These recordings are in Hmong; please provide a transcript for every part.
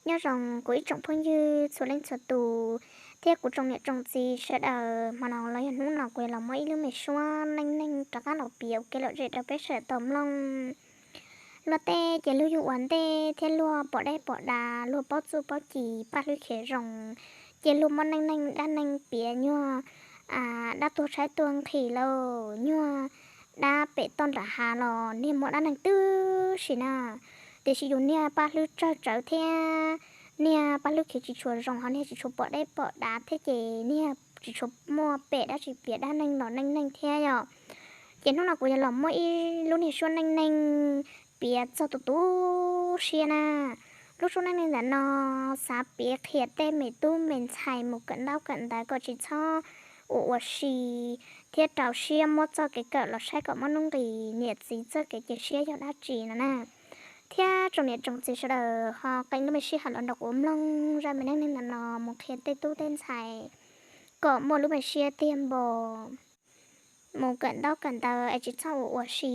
Nyob zoo kuv ib tsoom phooj ywg txhua leej txhua tus thiab kuv tsoom niam tsoom txiv sawv daws, hmo no los yog hnub no kuv yuav los muab ib lub me suab neej neeg rov qab los piav ua kev lom zem rau peb sawv daws tau mloog. Luag tej ces luag yug ua ntej thiab luag pom dej pom dav, luag paub txuj paub ci, paj hlwb khiav zoo, ces luag muab neej neeg dab neeg piav nyuag dab tuag tshaib tuag nqhis lauj, nyuag dab pem toj nram hav los niag muaj dab neeg tib si na. Tiam sis yus niag paj hlwb tsawg tsawv thiab niag paj hlwb khiav tsis tshua zoo ho niag tsis tshua pom dej pom dav thiab ces niag tsis tshua muaj pem dab tsi piav dab neeg los neej neeg thiab yom. Ces hnub no kuv yuav los muab ib lub niag suab neej neeg piav txog tus tu siab na. Lub suab neej neeg ntawm no xav piav qhia tej me tub me ntxhais mus kawm ntaub kawm ntawv kom tsis txhob ua ua si thiab rau siab muab txoj kev kawm los saib kom muaj nuj nqis, niam txiv txoj kev cia siab yog dab tsi no na. Thiab tsoom niam tsoom txiv sawv daws ho qee lub me sij hawm los nrog kuv mloog zaj me neej neeg ntawm no mus qhia tej tub tej ntxhais kom muaj lub me siab tiag npo mus kawm ntaub kawm ntawv es tsis txhob ua ua si.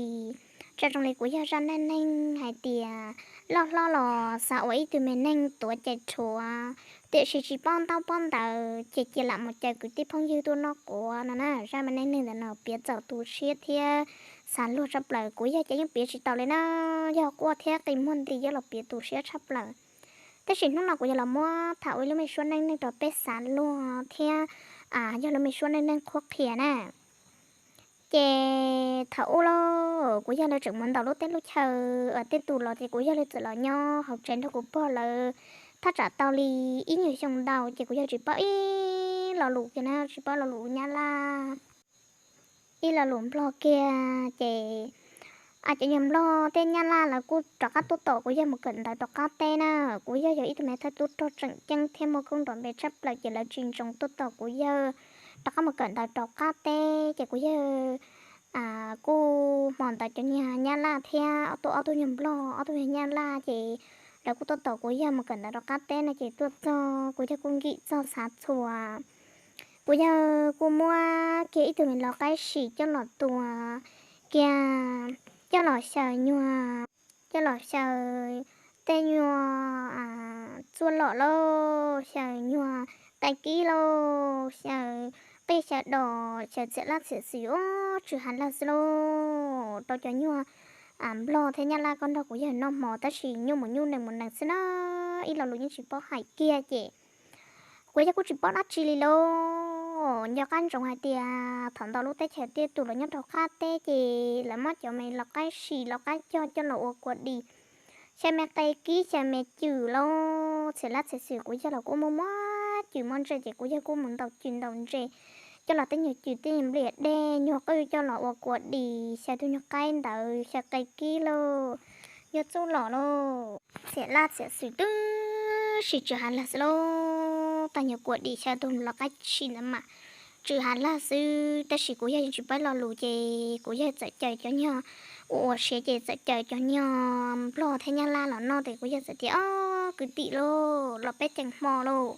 Tso zoo li kuv yog zaj neej neeg hais tias loj hlob los xav ua ib tug me neeg tuav cai rhuav, tiam sis tsis paub ntaub paub ntawv ces cia lam mus caw kwv tij phooj ywg tuaj noj quav no na. Zaj me neej neeg ntawm no piav txaus tu siab thiab xav luag tshaj plaws, kuv yog ces yeej piav tsis tau li na, yog quaj thiab qi muag nti yog los piav tu siab tshaj plaws. Tab sis hnub no kuv yuav los muab tham ua ib lub me suab neej neeg rau peb xav luag thiab yog lub me suab neej neeg qhuab qhia na. Ces thaum ub lauj, kuv yog li tseem mus ntaus lub teb lub chaw, tej tus los ces kuv yog li txawm los nyob hauv tsev nrog kuv pog lawv thaj tsam tau li ib nyuag xyoo ntau ces kuv yog tsis paub ib lo lus kiag na, tsis paub lo lus nyab laj, ib lo lus nplog kiag ces cov nyuag nplog tej nyab laj lawv kuj rov qab tuaj tom kuv yog mus kawm ntawv rov qab teb na. Kuv yog yog ib tug me thawj tub rog tseem ceeb thiab muaj koob nrov npe tshaj plaws ces lawv tsis ntsoov tuaj tom kuv yog rov qab mus kawm ntawv rov qab teb ces kuv yog kuj hmo ntawd cov nyuag nyab laj thiab ob tug, ob tug nyuag nplog, ob tug nyuag nyab laj ces lawv kuj tuaj tom kuv yog mus kawm ntawv rov qab teb no ces tuaj txog kuv yog kuj nkim txog xav txhua. Kuv yog kuj muab kiag ib tug me lau qaib sim coj los tua kiag, coj los xyaw nyuag, coj los xyaw tej nyuag txuaj lom lauj, xyaw nyuag qe kib lauj, xyaw qij xyaw dos, xyaw txiam laj txiam xwm, tsw hav lag xwb lauj, rau cov nyuag nplog thiab nyab laj koj nrog kuv yog noj hmo tab sis nyuaj mus nyuaj nees mus nees xwb na, ib lo lus yeej tsis paub hais kiag ces kuv yog kuj tsis paub dab tsi li lauj. Nco qab ntsoov hais tias thaum ntawd lub teb chaws tej tus los nyob rau qab teb ces lawv muab cov me lau qaib sim lau qaib cog coj los ua kua dis, xyaw me qe kib xyaw me cwm lauj, txiam laj txiam xwm kuv yog los kuj muaj muab cwm muaj ntses ces kuv yog kuj mus ntaus cwm ntaus ntses coj los tej nyuag cwm tej nyuag npliam dej nyuag qwj coj los ua kua dis, xyaw tus nyuag qaib ntawd xyaw qe kib lauj, nyuag txuj lom lauj, txiam laj txiam xwm twb sis tsw hav lag xwb lauj, tag nyuag kua dis xyaw tus lau qaib sim ntawd mas tsw hav lag xwb tab sis kuv yog yeej tsis paub lo lus ces kuv yog txawm caw cov nyuag ua ua siav ces txawm caw cov nyuag nplog thiab nyab laj los noj ces kuv yog txawm tias ob kwv tij lauj los peb ceev hmo lauj,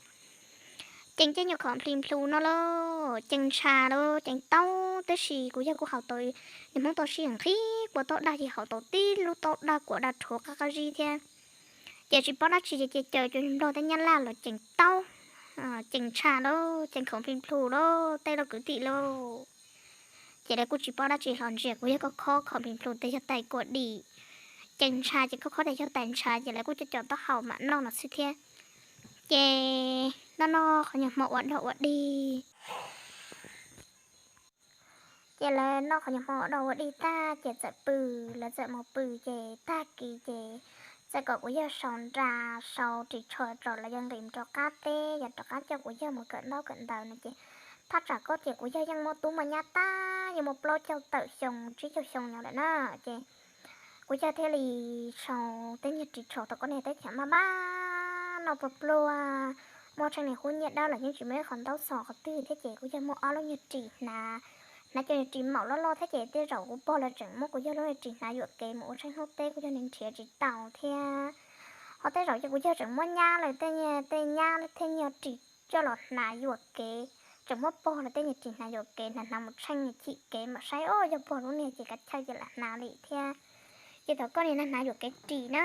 ceev cov nyuag khom plhis nplhus no lauj, ceev ntsha lauj, ceev taub tab sis kuv yog kuj haus tau, niag hmoob tau sij hawm nqhis kua taub dag ces haus tau tib lub taub dag kuam dag rhuav qab qab zib thiab. Ces tsis paub dab tsi ces caw cov nplog thiab nyab laj los ceev taub, ceev ntsha lauj, ceev khom plhis nplhus lauj, tej lauj kwv tij lauj. Ces lawv kuj tsis paub dab tsi hlo ntsia kuv yog khob khob khom plhis nplhus tes yog tais kua dis, ceev ntsha ces khob khob tes yog tais ntsha ces lawv kuj cov cov taub hau mam noj no xwb thiab. Ces noj noj qhov nyuag hmo ua dog ua dig ces lawv noj qhov nyuag hmo ua dog ua dig tag ces txawm pw, lawv txawm mus pw ces tag kis ces txawm kom kuv yog sau nra, sau ris tsho tso lawv yuav nqis rov qab teb, yog rov qab coj kuv yog mus kawm ntaub kawm ntawv no ces thaj tsam koj ces kuv yog yeej muaj tub muaj nyab tag yeej muaj plaub caug tawm xyoo tsib caug xyoo no lawm na. Ces kuv yog thiaj li sau tej nyuag ris tsho tau koj niag teb chaws maj maj noj pluag pluag, muaj tsheej niag hub nyiaj dawb los yeej tsis muaj ib qhov ntaub xov qhov twg thiab ces kuv yog muaj ob lub nyuag ris hnav, hnav cov nyuag ris maum loj loj thiab ces tej zaum kuv pog lawv tseem muab kuv yog lub nyuag ris hnav yuam kev mus ua tsheej hnub teb kuv yog nrhiav tsis tau thiab. Ho tej zaum ces kuv yog tseem muab nyab lawv tej nyuag, tej nyab thiab nyuag ris coj los hnav yuam kev, tseem muab pog lawv tej nyuag ris hnav yuam kev hnav hnav mus tsheej chim kev mam saib o yog pog lub niag ces kav chaw ces lam hnav li thiab. Ces thaum koj niag hnav yuam kev ris na,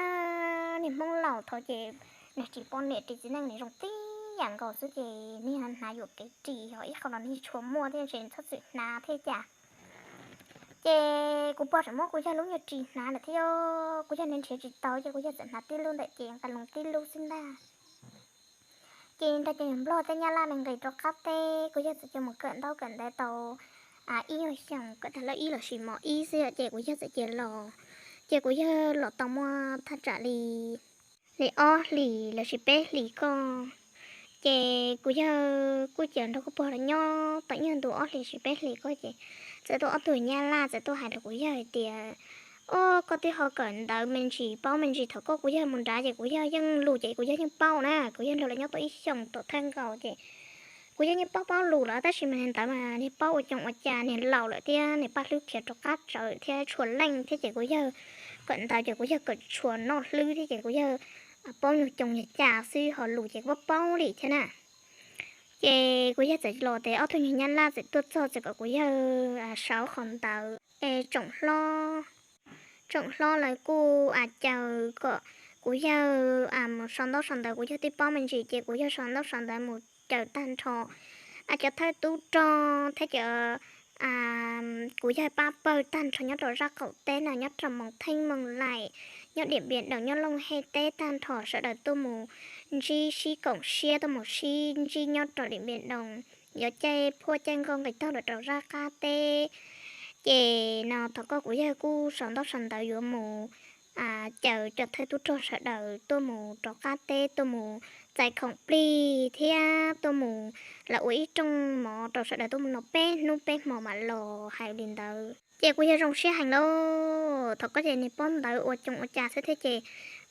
niag hmoob laus thaum ces Nws tsis poj niam ris txiv neej, nws zoo tib yam nkaus xwb ces nws hnav yuam kev ris, ho ib qho los nws tshua muaj thiab ntshe txhob txwm hnav thiab cas. Ces kuv pog tseem muab kuv yawg lub nyuag ris hnav lawm thiab, kuv yawg nws nrhiav tsis tau ces kuv yawg txawm hnav tib lub ntawm ces nqa loo tib lub xwb ntag. Ces nrog cov yawg nplog tej nyab laj nws nqis rov qab teb, kuv yawg txawm cia mus kawm ntaub kawm ntawv tau ib nyuag xyoos, kawm tag lawm ib los sis mos ib xwb ces kuv yawg txawm cia los. Ces kuv yawg los tau muaj thaj tsam li li ob hlis los sis peb hlis ko. Ces kuv yawg kuj cia nrog kuv pog los nyob tau ib nyuag ntu ob hlis sis peb hlis ko ces txawm tuaj ob tug nyab laj txawm tuaj hais rau kuv yawg hais tias, o, koj twb ho kawm ntawv me ntsis paub me ntsis thaum koj, kuv yawg mus nrad ces kuv yawg yeej lus ces kuv yawg yeej paub na, kuv yawg nrog lawv nyob tau ib xyoos tom thawj nkaus ces kuv yawg yeej paub paub lus lawm tab sis mas niag ntawd mas niag paub ua coo ua cas niag laus lawm thiab niag paj hlwb khiav rov qab tsawv thiab tshua leej thiab ces kuv yawg kawm ntawv ces kuv yawg kawm tshua noj hlwb thiab ces kuv yawg paub nyuag coo nyuag cas xwb ho lus ces kuv paub li thiab na. Ces kuv yawg txawm los ces ob tug nyuag nyab laj txawm tuaj txog txawm kom kuv yawg sau qhov ntawv es tsoom hlob, tsoom hlob lawv kuj a caw kom kuv yawg mus sau ntaub sau ntawv, kuv yawg twb paub me ntsis ces kuv yawg sau ntaub sau ntawv mus caw tag nrho a cov thawj tub rog thiab cov kuv yawg pab pawg tag nrho nyob rau zaj qaum teb no, nyob rau Moos Theej Moos Laim, nyob Diam Npias Doos, nyob Looj Hej teb tag nrho sawv daws tuaj mus ntsib sib koom siab, tuaj mus sib ntsib nyob rau Diam Npias Doos, yuav caij phuaj caij nkoj nqis taug lawm rau zaj qab teb. Ces no thaum koj kuv yawg kuj sau ntaub sau ntawv yuav mus caw cov thawj tub rog sawv daws tuaj mus rov qab teb, tuaj mus txais khoom plig thiab tuaj mus lawv ua ib rooj mov rau sawv daws tuaj mus noj peb hnub peb hmo mam los hais li ntawd. Ces kuv yawg zoo siab heev lauj, thaum koj ces niag pob ntawv ua coo ua cas xwb thiab ces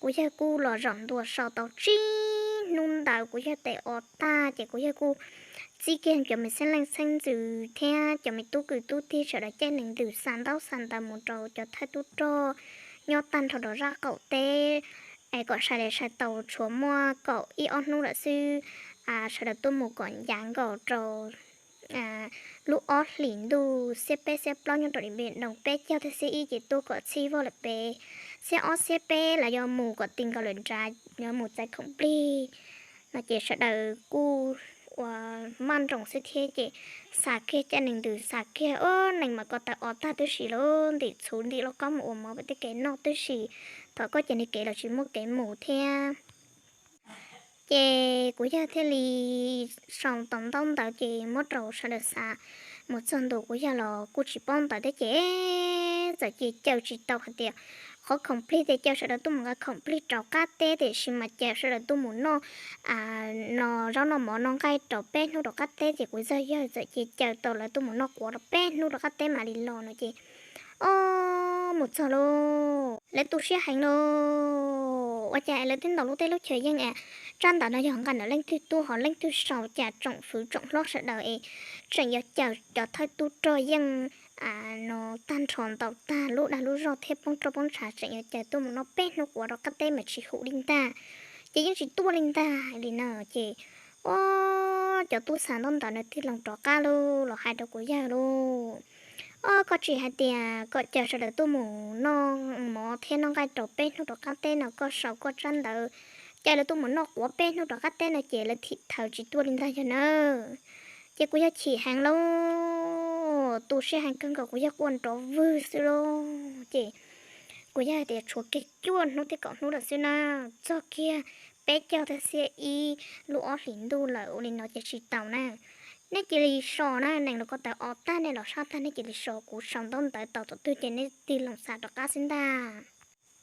kuv yawg kuj los zaum ntua sau tau tsib hnub ntawd kuv yawg tes o tag ces kuv yawg kuj txib kiag cov me xeeb leej xeeb ntxwv thiab cov me tub kwv tub tij sawv daws caij nees ntws xa ntaub xa ntawv mus rau cov thawj tub rog nyob tag nrho rau zaj qaum teb es kom sai li sai tau tshuav muaj kaum ib ob hnub lawm xwb, sawv daws tuaj mus kom ncav nkaus rau lub ob hlis ntuj xiab peb xiab plaub nyob rau Diam Npias Doos, peb caug thiab xiab ib ces tuaj kom txhij vog lawm peb, xiab ob xiab peb los yuav mus kom ti nkaus lawm nrad, yuav mus txais khoom plig no ces sawv daws kuj ua maj nroos xwb thiab ces xa kiag caij nees ntws xa kiag, o, nees mas ko taw o tag tib si lawm, ntim txhuv ntim lauj kaub mus ua mov pem tej kev noj tib si, thaum koj ces niag kev los tsis muaj kev mus thiab. Ces kuv yawg thiaj li sau tau ntaub ntawv ces muab rau sawv daws xa. Mus txog ntua kuv yawg los kuj tsis paub ntawv thiab ces txawm cia caw tsis tau hais tias qhov khoom plig tias caw sawv daws tuaj mus nqa khoom plig rov qab teb tiam sis mas caw sawv daws tuaj mus noj no zaub noj mov noj nqaij rau peb hnub rov qab teb ces kuv yawg txawm cia caw tau lawv tuaj mus noj quav rau peb hnub rov qab teb mam li los no ces, o, mus txog lauj, lawv tu siab heev lauj, ua cas es lawv twb ntaus lub teb lub chaw yeej es tsab ntawv no yog nqa ntawm leej twg tuaj ho leej twg sau, cas tsoom fwv tsoom hlob sawv daws es tseem yuav caw cov thawj tub rog yeej no tag nrho ntaus tag lub dag lub zog thiab poob roj poob ntsha tseem yuav caw tuaj mus noj peb hnub quav rov qab teb mas tsis hum li ntag, ces yeej tsis tuaj li ntag li no ces, o, cov tub xa ntaub ntawv no tig loo rov qab lauj los hais rau kuv yawg lauj, o, koj tsis hais tias kom caw sawv daws tuaj mus noj mov thiab noj nqaij rau peb hnub rov qab teb no, koj sau koj tsab ntawv caw lawv tuaj mus noj quav peb hnub rov qab teb no ces lawv thim thaws tsis tuaj li ntag yog na. Ces kuv yawg chim heev lauj, tu siab heev kawg nkaus, kuv yawg quaj nrov vwg xwb lauj ces kuv yawg hais tias tshuav kiag cuaj hnub thiab kaum hnub lawm xwb na, txog kiag peb caug thiab xiab ib lub ob hlis ntuj lawm ua li no ces tsis tau na. Nej cia li so na, nees los ko taw o tag, nej los sab tag nej cia li so, kuv sau ntaub ntawv tau thaum twg ces nej tig loo xa rov qab xwb ntag.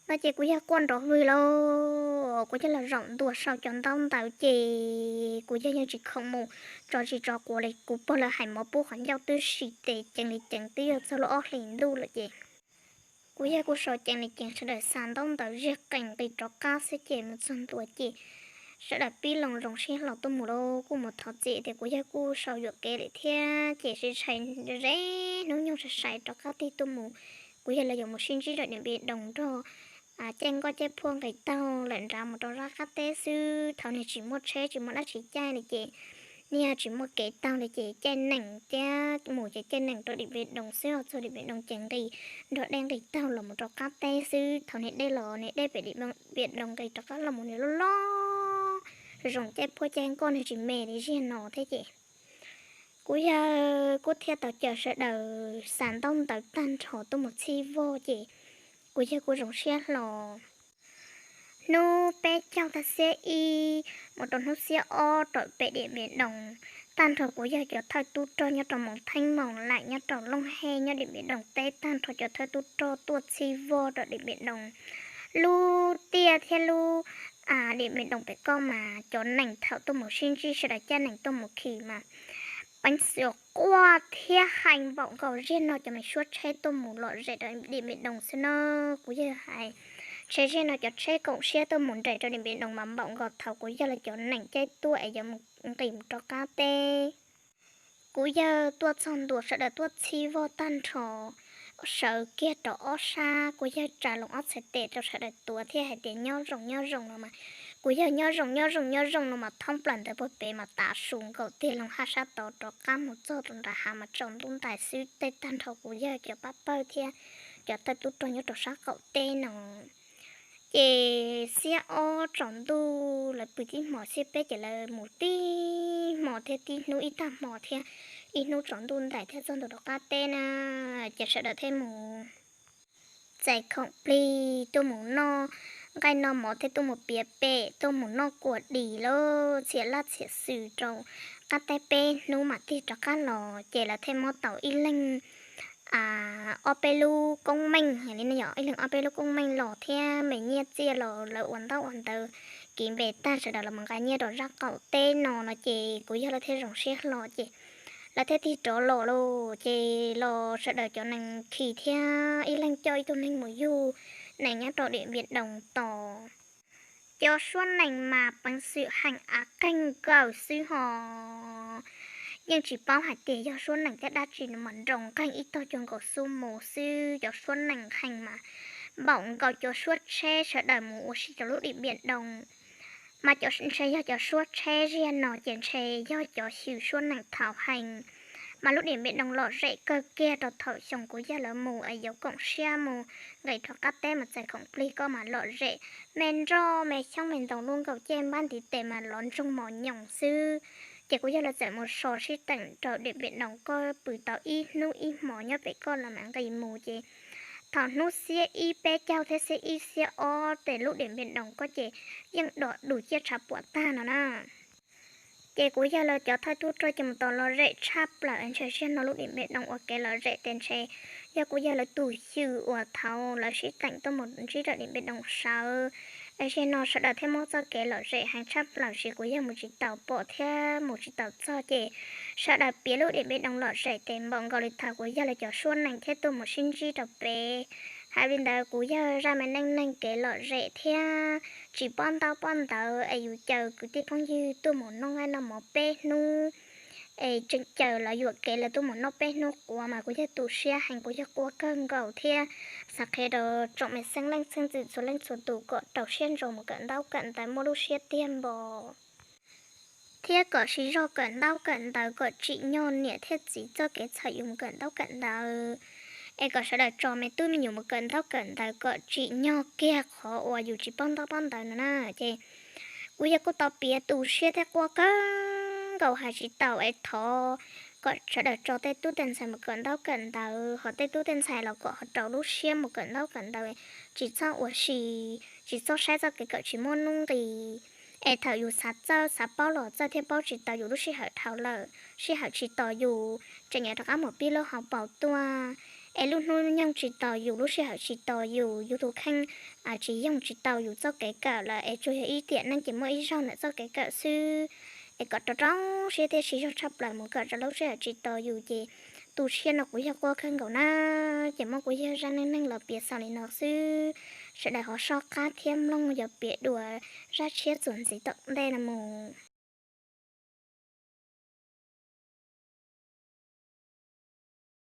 No ces kuv yawg quaj nrov vwg lauj, kuv yawg los zaum ntua sau cov ntaub ntawv ces kuv yawg yeej tsis khoom mus tso tsis tso quav li, kuv pog lawv hais mov pub qhov ncauj twb si tes ceev li ceev twb yog txog lub ob hlis ntuj lawm ces kuv yawg kuj sau ceev li ceev sawv daws xa ntaub ntawv ziag qees nqis rov qab xwb ces mus txog ntua ces sawv daws pib loo zoo siab hlo tuaj mus lauj, kuj mus thov txim tias kuv yawg kuj sau yuam kev lawm thiab ces sib sai ze hnub nyoog sai sai rov qab tig tuaj mus. Kuv yawg los yuav mus sib ntsib rau Diam Npias Doos nrog caij nkoj caij phuaj nqis taug lawm nrad mus rau zaj qab teb xwb, thaum niag tsis muaj tsheb tsis muaj dab tsi caij li ces niag tsis muaj kev taug li ces caij nees thiab mus ces caij nees rau Diam Npias Doos xwb, txog Diam Npias Doos ces nqis nrog dej nqis taug los mus rau qab teb xwb, thaum niag dej los niag dej pem Diam Npias Doos nqis rov qab los mus niag loj loj zoo caij puab caij nkoj nwg tsis me li ziag no thiab ces kuv yawg kuj thiaj tau caw sawv daws xa ntaub ntawv tag nrho tuaj mus txhib vog ces kuv yawg kuj zoo siab hlo. Hnub peb caug tag xiab ib mus rau hnub xiab ob rau pem Diam Npiam Doos, tag nrho kuv yawg cov thawj tub rog nyob rau Moos Theeb Moos Laim nyob rau Looj Hej nyob Diam Npiam Doos teb tag nrho cov thawj tub rog tuaj txhib vog rau Diam Npiam Doos. Lub tiaj thiab lub Diam Npiam Doos pem koj mas cov neeg thaum tuaj mus sib ntsib sawv daws caj nees tuaj mus khi mas peev xwm quaj thiab hais npaum nkaus ziag no cov me suab tsheb tuaj mus lom zem rau Diam Npiam Doos xwb no. Kuv yawg hais ntshe ziag no cov tsheb koom siab tuaj mus nres rau Diam Npiam Doos mas npaum nkaus thaum kuv yawg lawv cov neeg caij tuaj es yuav mus nqis mus rov qab teb. Kuv yawg tuaj txog ntua sawv daws tuaj txhib vog tag nrho, sawv kiag rau ob sab, kuv yawg tsa loo ob txhais tes rau sawv daws tuav thiab hais tias nyob zoo nyob zoo no mas kuv yawg nyob zoo nyob zoo nyob zoo no mas thoob plaws ntawd puag pem mas tav su nkaus tiag loo hab sab tod rov qab mus txog nram hav mas tsaus ntuj ntais xwb tej tag nrho kuv yawg cov pab pawg thiab cov thawj tub rog nyob rau sab qaum teb no. Ces xiab ob tsaus ntuj lawv pw tib hmo, xiab peb ces lawv mus tib hmo thiab tib hnub ib tag hmo thiab ib hnub tsaus ntuj ntais thiab txog ntua rau qab teb na, ces sawv daws thiaj mus txais khoom plig tuaj mus noj nqaij noj mov thiab tuaj mus piav pem tuaj mus noj kua dis lawm txhia laj txhia xwm rau qab teb peb hnub mam tig rov qab los ces lawv thiaj muab tau ib leeg ob peb lub koob meej li no yog ib leeg ob peb lub koob meej los thiab me nyiaj txiaj los lawv ua ntaub ua ntawv kiv npe tag sawv daws los mus nqa nyiaj rau zaj qaum teb no no ces kuv yawg lawv thiaj zoo siab hlo ces lawv thiaj tig rov los lawm ces los sawv daws cov neeg khi thiab ib leeg coj ib tug neeg mus yug nees nyob rau Diam Npiam Doos tos. Cov suab nees mas peev xwm heev av qeeg nkaus xwb ho yeej tsis paub hais tias yog suab nees thiab dab tsi no mas nroo nqeeg ib tog cuag nkaus xub mus xwb. Cov suab nees heev mas npaum nkaus cov suab tsheb sawv daws mus ua si rau lub Diam Npiam Doos. Mas cov ntshe yog cov suab tsheb ziag no ces ntshe yog cov xyw suab nees thaum heev. Mas lub Diam Npiam Doos lom zem kawg kiag rau thaum xyoo kuv yawg lawv mus es yuav koom siab mus nqis rov qab teb mus txais khoom plig koj mas lom zem, me nroj me xyoob me ntoo lub nkaus cej npab ntiv tes mas lov ntsoog mos nyoos xwb. Ces kuv yawg lawv txawm mus so sib teem rau Diam Npiam Doos koj pw tau ib hnub ib hmo nyob pem koj los mam nqis mus ces thaum hnub xiab ib peb caug thiab xiab ib xiab ob tes lub Diam Npiam Doos koj ces yeej dom dus ciaj tshav puam tag no na. Ces kuv yawg lawv cov thawj tub rog ces mus tos lom zem tshaj plaws ntshe ziag no lub Diam Npiam Doos ua kev lom zem tes ntshe yog kuv yawg lawv tus xyw uas thaum lawv sib teem tuaj mus ntsib rau Diam Npiam Doos sawv. Es ziag no sawv daws thiaj muab txoj kev lom zem heev tshaj plaws sis kuv yawg mus tsis taus pom thiab mus tsis taus txog ces sawv daws piav lub Diam Npiam Doos lom zem tes npaum nkaus li thaum kuv yawg lawv cov suab nees thiab tuaj mus sib ntsib rau pem. Hais li ntawd kuv yawg zaj me neej neeg kev lom zem thiab tsis paub ntaub paub ntawv es yus caw kwv tij phooj ywg tuaj mus noj nqaij noj mov peb hnub es tseem caw lawv yuam kev lawv tuaj mus noj peb hnub quav mas kuv yawg tu siab heev, kuv yawg quaj kawg nkaus thiab xav qhia rau tsoom me xeeb leej xeeb ntxwv txhua leej txhua tus kom rau siab ntso mus kawm ntaub kawm ntawv muaj lub siab tiag npo. Thiab kom siv zog kawm ntaub kawm ntawv kom tsim nyog niam thiab txiv txoj kev txhawm yus mus kawm ntaub kawm ntawv. Es kom sawv daws tso me tub me nyuam mus kawm ntaub kawm ntawv kom tsim nyog kiag qhov uas yus tsis paub ntaub paub ntawv no na. Ces kuv yawg kuj tau piav tu siab thiab quaj kawg nkaus hais tsis taus es thov kom sawv daws tso tej tub tej ntxhais mus kawm ntaub kawm ntawv, ho tej tub tej ntxhais los kom ho rau lub siab mus kawm ntaub kawm ntawv, tsis txhob ua si, tsis txhob saib txoj kev kawm tsis muaj nuj nqis. Es thaum yus xav txawj xav paub los txawj thiab paub tsis tau yus lub sij hawm dhau lawm, sij hawm tsis tos yus, tseem yuav rov qab mus pib lub hauv paus tuaj. Es lub hnub nyoog tsis tos yus, lub sij hawm tsis tos yus, yus tus kheej tsis yoog tsis tau yus txoj kev kawm lawm es tsuas yog ib tiam neej ces muaj ib zaug ntawm txoj kev kawm xwb. Es kom rau rau siab thiab siv zog tshaj plaws mus kawm rau lub sij hawm tsis tos yus ces tu siab no kuv yawg quaj kawg nkaus na. Ces muab kuv yawg zaj neej neeg los piav xaus li no xwb. Sawv daws ho soj qab thiab mloog yuav piav dua zaj tshiab txuas ntxiv tom ntej no mus.